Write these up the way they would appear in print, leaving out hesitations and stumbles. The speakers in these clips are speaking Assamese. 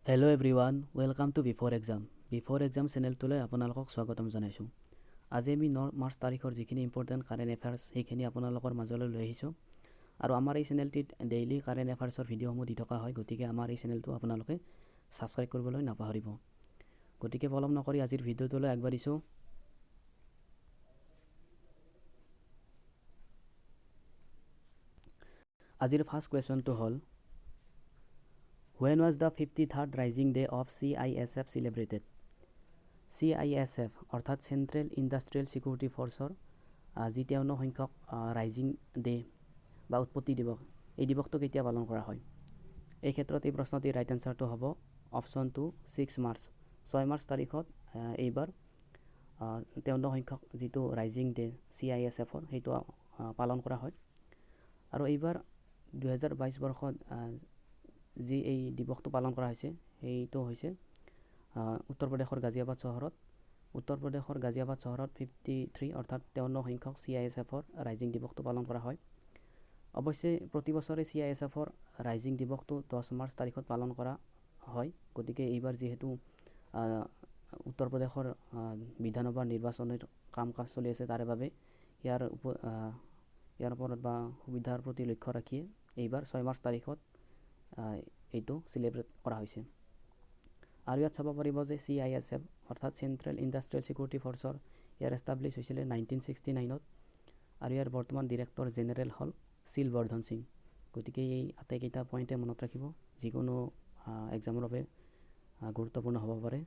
Hello everyone, welcome to Before Exam. Before exam চেনেলটোলৈ আপোনালোকক স্বাগতম জনাইছোঁ। আজি আমি 9 মাৰ্চ তাৰিখৰ যিখিনি ইম্পৰ্টেণ্ট কাৰেণ্ট এফেয়াৰ্ছ, সেইখিনি আপোনালোকৰ মাজলৈ লৈ আহিছোঁ। আৰু আমাৰ এই চেনেলটিত ডেইলি কাৰেণ্ট এফেয়াৰ্ছৰ ভিডিঅ'সমূহ দি থকা হয়। গতিকে আমাৰ এই চেনেলটো আপোনালোকে ছাবস্ক্ৰাইব কৰিবলৈ নাপাহৰিব। গতিকে পলম নকৰি আজিৰ ভিডিঅ'টোলৈ আগবাঢ়িছোঁ। আজিৰ ফাৰ্ষ্ট কুৱেশ্যনটো হ'ল, when was the 53rd Rising Day of CISF celebrated? CISF অৰ্থাৎ চেণ্ট্ৰেল ইণ্ডাষ্ট্ৰিয়েল ছিকিউৰিটি ফ'ৰ্চৰ যি 53 সংখ্যক ৰাইজিং ডে বা উৎপত্তি দিৱস, এই দিৱসটো কেতিয়া পালন কৰা হয়? এই ক্ষেত্ৰত এই প্ৰশ্নটিৰ ৰাইট এনচাৰটো হ'ব অপশ্যন 2, 6 মাৰ্চ। 6 মাৰ্চ তাৰিখত এইবাৰ 53 সংখ্যক যিটো ৰাইজিং ডে চিআইএছএফৰ, সেইটো পালন কৰা হয়। আৰু এইবাৰ 2022 বৰ্ষত যি এই দিৱসটো পালন কৰা হৈছে, সেইটো হৈছে উত্তৰ প্ৰদেশৰ গাজিয়াবাদ চহৰত। উত্তৰ প্ৰদেশৰ গাজিয়াবাদ চহৰত 53 অৰ্থাৎ 53 সংখ্যক চিআইএছএফৰ ৰাইজিং দিৱসটো পালন কৰা হয়। অৱশ্যে প্ৰতি বছৰে চিআইএছএফৰ ৰাইজিং দিৱসটো 10 মাৰ্চ তাৰিখত পালন কৰা হয়। গতিকে এইবাৰ যিহেতু উত্তৰ প্ৰদেশৰ বিধানসভাৰ নিৰ্বাচনৰ কাম কাজ চলি আছে, তাৰে বাবে ইয়াৰ ওপৰত বা সুবিধাৰ প্ৰতি লক্ষ্য ৰাখিয়ে এইবাৰ 6 মাৰ্চ তাৰিখত এইটো চেলিব্ৰেট কৰা হৈছে। আৰু ইয়াত চাব পাৰিব যে চিআইএছএফ অৰ্থাৎ চেণ্ট্ৰেল ইণ্ডাষ্ট্ৰিয়েল ছিকিউৰিটি ফ'ৰ্চৰ ইয়াৰ এষ্টাব্লিছ হৈছিলে 1969ত। আৰু ইয়াৰ বৰ্তমান ডিৰেক্টৰ জেনেৰেল হ'ল শীল বৰ্ধন সিং। গতিকে এই আটাইকেইটা পইণ্টে মনত ৰাখিব, যিকোনো এক্সামৰ বাবে গুৰুত্বপূৰ্ণ হ'ব পাৰে।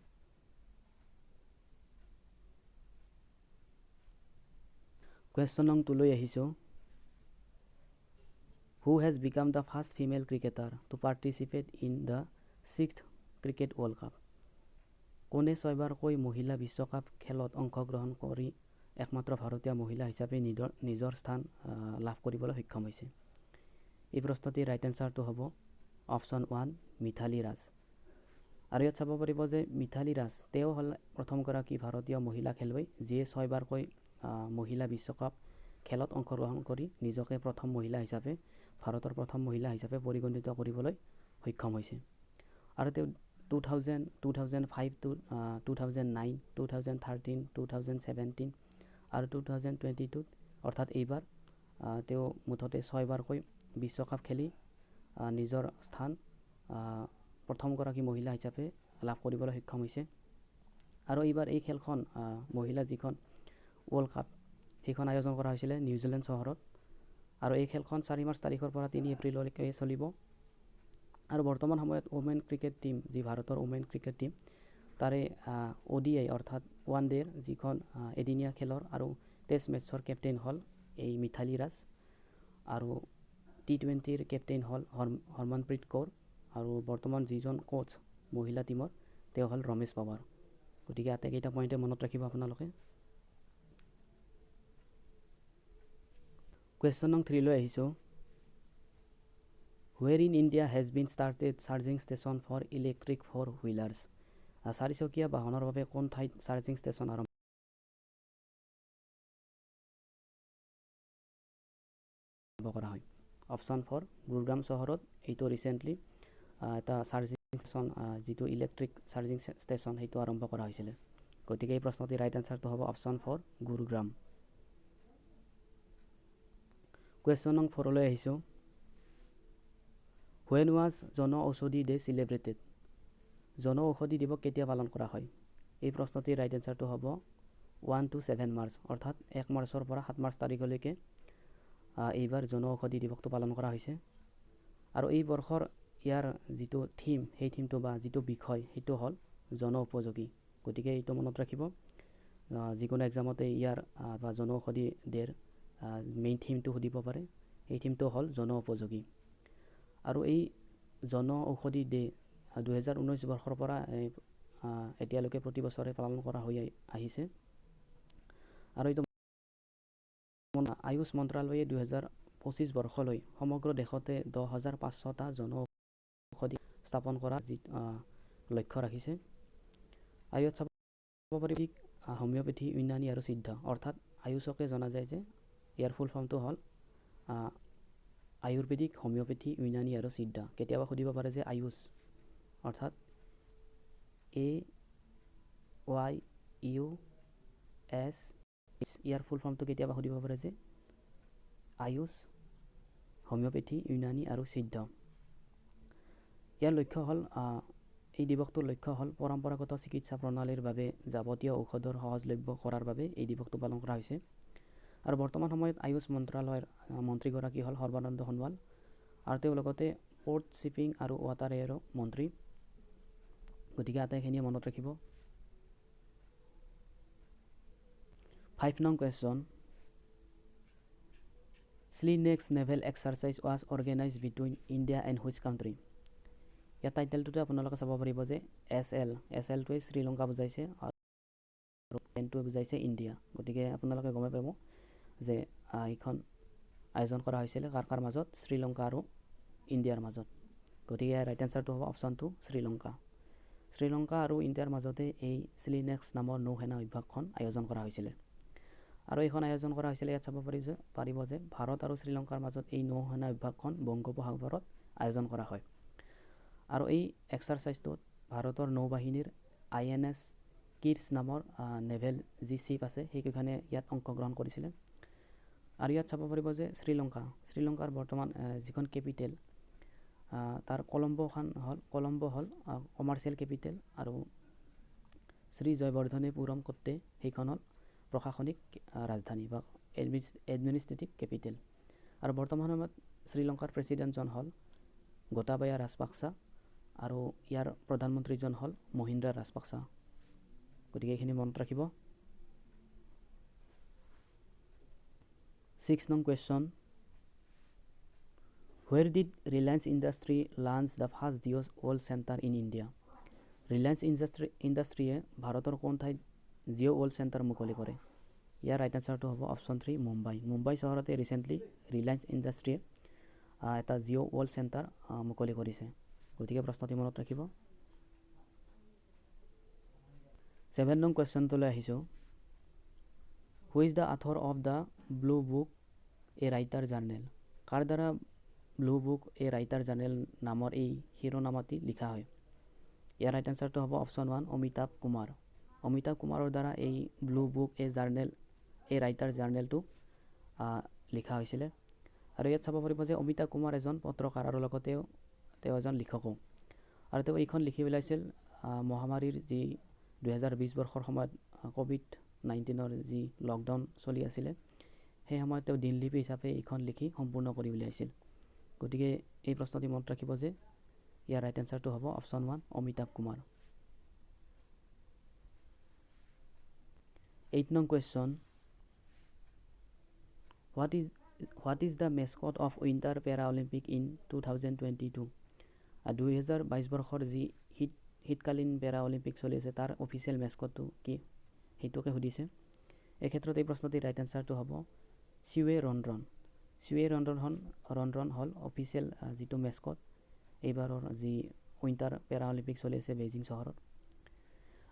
কুৱেশ্যন নং 2লৈ আহিছোঁ। Who has become the first female cricketer to participate in the sixth Cricket World Cup? কোনে ছয়বাৰকৈ মহিলা বিশ্বকাপ খেলত অংশগ্ৰহণ কৰি একমাত্ৰ ভাৰতীয় মহিলা হিচাপে নিজৰ নিজৰ স্থান লাভ কৰিবলৈ সক্ষম হৈছে? এই প্ৰশ্নটিৰ ৰাইট এনচাৰটো হ'ব অপশ্যন 1, মিথালী ৰাজ। আৰু ইয়াত চাব পাৰিব যে মিথালী ৰাজ, তেওঁ হ'ল প্ৰথমগৰাকী ভাৰতীয় মহিলা খেলুৱৈ, যিয়ে ছয়বাৰকৈ মহিলা বিশ্বকাপ খেলত অংশগ্ৰহণ কৰি নিজকে প্ৰথম মহিলা হিচাপে, ভাৰতৰ প্ৰথম মহিলা হিচাপে পৰিগণিত কৰিবলৈ সক্ষম হৈছে। আৰু তেওঁ 2000, 2005, 2009, 2013, 2017 আৰু 2022ত, অৰ্থাৎ এইবাৰ তেওঁ মুঠতে ছয়বাৰকৈ বিশ্বকাপ খেলি নিজৰ স্থান প্ৰথমগৰাকী মহিলা হিচাপে লাভ কৰিবলৈ সক্ষম হৈছে। আৰু এইবাৰ এই খেলখন, মহিলা যিখন ৱৰ্ল্ড কাপ, সেইখন আয়োজন কৰা হৈছিলে নিউজিলেণ্ড চহৰত। আৰু এই খেলখন 4 মাৰ্চ তাৰিখৰ পৰা 3 এপ্ৰিললৈকে চলিব। আৰু বৰ্তমান সময়ত ওমেন ক্ৰিকেট টীম, যি ভাৰতৰ ওমেন ক্ৰিকেট টীম, তাৰে অ'ডিআই অৰ্থাৎ ওৱান ডে'ৰ যিখন এদিনীয়া খেলৰ আৰু টেষ্ট মেটছৰ কেপ্টেইন হ'ল এই মিথালী ৰাজ। আৰু টি 20ৰ কেপ্টেইন হ'ল হৰমনপ্ৰীত কৌৰ। আৰু বৰ্তমান যিজন কোচ মহিলা টীমৰ, তেওঁ হ'ল ৰমেশ পাৱাৰ। গতিকে আটাইকেইটা পইণ্টে মনত ৰাখিব আপোনালোকে। কুৱেশ্যন নং 3লৈ আহিছোঁ। Where in India has been started charging station for electric four wheelers? চাৰিচকীয়া বাহনৰ বাবে কোন ঠাইত চাৰ্জিং ষ্টেচন আৰম্ভ কৰা হয়? অপশ্যন 4, গুৰুগ্ৰাম চহৰত এইটো ৰিচেণ্টলি এটা চাৰ্জিং ষ্টেচন, যিটো ইলেক্ট্ৰিক চাৰ্জিং ষ্টেচন, সেইটো আৰম্ভ কৰা হৈছিলে। গতিকে এই প্ৰশ্নটিৰ ৰাইট এনচাৰটো হ'ব অপশ্যন 4, গুৰুগ্ৰাম। কুৱেশ্যন নং 4লৈ আহিছোঁ। When was Jan Aushadhi Day celebrated? জন ঔষধি দিৱস কেতিয়া পালন কৰা হয়? এই প্ৰশ্নটিৰ ৰাইট এনচাৰটো হ'ব 1 টু 7 মাৰ্চ, অৰ্থাৎ 1 মাৰ্চৰ পৰা 7 মাৰ্চ তাৰিখলৈকে এইবাৰ জন ঔষধি দিৱসটো পালন কৰা হৈছে। আৰু এই বৰ্ষৰ ইয়াৰ যিটো থিম, সেই থিমটো বা যিটো বিষয়, সেইটো হ'ল জন উপযোগী। গতিকে এইটো মনত ৰাখিব, যিকোনো এক্সামতে ইয়াৰ বা জন ঔষধি ডে'ৰ মেইন থিমটো সুধিব পাৰে। এই থিমটো হ'ল জন উপযোগী। আৰু এই জন ঔষধি ডে 2019 বৰ্ষৰ পৰা এতিয়ালৈকে প্ৰতি বছৰে পালন কৰা হৈ আহিছে। আৰু এইটো আয়ুষ মন্ত্ৰালয়ে 2025 বৰ্ষলৈ সমগ্ৰ দেশতে 10,500টা জন ঔষধি স্থাপন কৰা যি লক্ষ্য ৰাখিছে। আৰু ইয়াত চাব পাৰি, হোমিঅ'পেথি, ইউনানী আৰু সিদ্ধ, অৰ্থাৎ আয়ুষকে জনা যায় যে ইয়াৰ ফুল ফৰ্মটো হ'ল আয়ুৰ্বেদিক, হোমিঅ'পেথি, ইউনানী আৰু সিদ্ধ। কেতিয়াবা সুধিব পাৰে যে আয়ুষ অৰ্থাৎ AYUS। ইয়াৰ ফুল ফৰ্মটো কেতিয়াবা সুধিব পাৰে যে আয়ুষ, হোমিঅ'পেথি, ইউনানী আৰু সিদ্ধ। ইয়াৰ লক্ষ্য হ'ল, এই দিৱসটোৰ লক্ষ্য হ'ল পৰম্পৰাগত চিকিৎসা প্ৰণালীৰ বাবে যাৱতীয় ঔষধৰ সহজলভ্য কৰাৰ বাবে এই দিৱসটো পালন কৰা হৈছে। আৰু বৰ্তমান সময়ত আয়ুষ মন্ত্ৰালয়ৰ মন্ত্ৰীগৰাকী হ'ল সৰ্বানন্দ সোণোৱাল আৰু তেওঁ লগতে প'ৰ্ট, শ্বিপিং আৰু ৱাটাৰ এয়াৰো মন্ত্ৰী। গতিকে আটাইখিনিয়ে মনত ৰাখিব। 5 নং question, SLINEX naval exercise was organise between India and which country? ইয়াৰ টাইটেলটোতে আপোনালোকে চাব পাৰিব যে এছ এল, এছ এলটোৱে শ্ৰীলংকা বুজাইছে আৰু এনটোৱে বুজাইছে ইণ্ডিয়া। গতিকে আপোনালোকে গমেই পাব যে এইখন আয়োজন কৰা হৈছিলে কাৰ কাৰ মাজত? শ্ৰীলংকা আৰু ইণ্ডিয়াৰ মাজত। গতিকে ইয়াৰ ৰাইট এনচাৰটো হ'ব অপশ্যন 2, শ্ৰীলংকা। শ্ৰীলংকা আৰু ইণ্ডিয়াৰ মাজতে এই শ্লিনেক্স নামৰ নৌসেনা অভ্যাসখন আয়োজন কৰা হৈছিলে। আৰু এইখন আয়োজন কৰা হৈছিলে, ইয়াত চাব পাৰিব যে ভাৰত আৰু শ্ৰীলংকাৰ মাজত এই নৌসেনা অভ্যাসখন বংগোপসাগৰত আয়োজন কৰা হয়। আৰু এই এক্সাৰচাইজটোত ভাৰতৰ নৌবাহিনীৰ INS Kirch নামৰ নেভেল যি শ্বিপ আছে, সেইকেইখনে ইয়াত অংশগ্ৰহণ কৰিছিলে। আৰু ইয়াত চাব পাৰিব যে শ্ৰীলংকাৰ বৰ্তমান যিখন কেপিটেল, তাৰ কলম্বোখন হ'ল, কলম্বো হ'ল কমাৰ্চিয়েল কেপিটেল আৰু শ্ৰী জয়বৰ্ধনেপুৰম কোট্টে সেইখন হ'ল প্ৰশাসনিক ৰাজধানী বা এডমিনিষ্ট্ৰেটিভ কেপিটেল। আৰু বৰ্তমান সময়ত শ্ৰীলংকাৰ প্ৰেচিডেণ্টজন হ'ল গোটাবায়া ৰাজপাক্সা আৰু ইয়াৰ প্ৰধানমন্ত্ৰীজন হ'ল মহিন্দ্ৰা ৰাজপাক্সা। গতিকে এইখিনি মনত ৰাখিব। 6 নং question, where did Reliance industry launch the first Jio world centre in India? Reliance ইণ্ডাষ্ট্ৰীয়ে ভাৰতৰ কোন ঠাইত জিঅ' ৱৰ্ল্ড চেণ্টাৰ মুকলি কৰে? ইয়াৰ ৰাইট এনচাৰটো হ'ব অপশ্যন 3, মুম্বাই। মুম্বাই চহৰতে ৰিচেণ্টলি ৰিলায়েন্স ইণ্ডাষ্ট্ৰীয়ে এটা জিঅ' ৱৰ্ল্ড চেণ্টাৰ মুকলি কৰিছে। গতিকে প্ৰশ্নটি মনত ৰাখিব। 7 নং কুৱেশ্যনটোলৈ আহিছোঁ। Who is the author of the blue book a writer journal? কাৰ দ্বাৰা blue book a writer journal নামৰ এই শিৰোনামাটি লিখা হয়? ইয়াৰ ৰাইট এনচাৰটো হ'ব অপশ্যন 1, অমিতাভ কুমাৰ। অমিতাভ কুমাৰৰ দ্বাৰা এই blue book a journal, a writer জাৰ্নেলটো লিখা হৈছিলে। আৰু ইয়াত চাব পাৰিব যে অমিতাভ কুমাৰ এজন পত্ৰকাৰ আৰু লগতে তেওঁ এজন লিখকো। আৰু তেওঁ এইখন লিখি উলিয়াইছিল মহামাৰীৰ যি 2020 বৰ্ষৰ সময়ত ক'ভিড-19ৰ যি লকডাউন চলি আছিলে, সেই সময়ত তেওঁ দিনলিপি হিচাপে এইখন লিখি সম্পূৰ্ণ কৰি উলিয়াইছিল। গতিকে এই প্ৰশ্নটি মনত ৰাখিব যে ইয়াৰ ৰাইট এনচাৰটো হ'ব অপশ্যন 1, অমিতাভ কুমাৰ। 8 নং question, what is the mascot of winter Paralympic in 2022? 2022 বৰ্ষৰ যি শীতকালীন পেৰা অলিম্পিক চলি আছে, তাৰ অফিচিয়েল মেস্কটটো কি, সেইটোকে সুধিছে। এই ক্ষেত্ৰত এই প্ৰশ্নটিৰ ৰাইট এনচাৰটো হ'ব চিৱে ৰনৰন। চিৱে ৰনৰন হ'ল অফিচিয়েল যিটো মেস্কট এইবাৰৰ যি উইণ্টাৰ পেৰা অলিম্পিক চলি আছে বেইজিং চহৰত।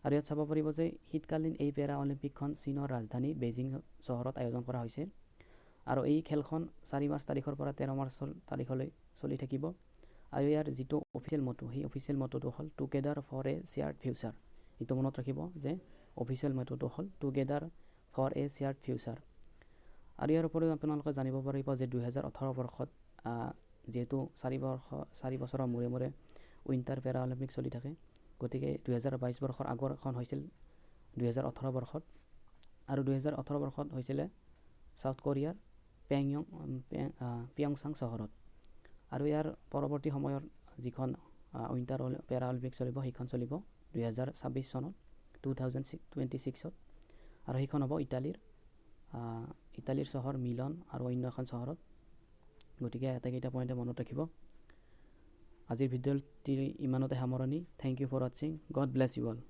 আৰু ইয়াত চাব পাৰিব যে শীতকালীন এই পেৰা অলিম্পিকখন চীনৰ ৰাজধানী বেইজিং চহৰত আয়োজন কৰা হৈছে। আৰু এই খেলখন 4 মাৰ্চ তাৰিখৰ পৰা 13 মাৰ্চ তাৰিখলৈ চলি থাকিব। আৰু ইয়াৰ যিটো অফিচিয়েল মটো, সেই অফিচিয়েল মটোটো হ'ল together for a shared future. এইটো মনত ৰাখিব যে অফিচিয়েল মটোটো হ'ল together for a shared future. আৰু ইয়াৰ উপৰিও আপোনালোকে জানিব পাৰিব যে 2018 বৰ্ষত যিহেতু 4 বছৰৰ মূৰে মূৰে উইণ্টাৰ পেৰা অলিম্পিক চলি থাকে, গতিকে 2022 বৰ্ষৰ আগৰখন হৈছিল 2018 বৰ্ষত। আৰু 2018 বৰ্ষত হৈছিলে চাউথ কোৰিয়াৰ পিয়ংচাং চহৰত। আৰু ইয়াৰ পৰৱৰ্তী সময়ত যিখন উইণ্টাৰ পেৰা অলিম্পিক চলিব, সেইখন চলিব 2026 চনত, 2026ত। আৰু সেইখন হ'ব ইটালীৰ চহৰ মিলন আৰু অন্য এখন চহৰত। গতিকে আটাইকেইটা পইণ্টে মনত ৰাখিব। আজিৰ ভিডিঅ'টি ইমানতে সামৰণি। Thank you for watching. God bless you all.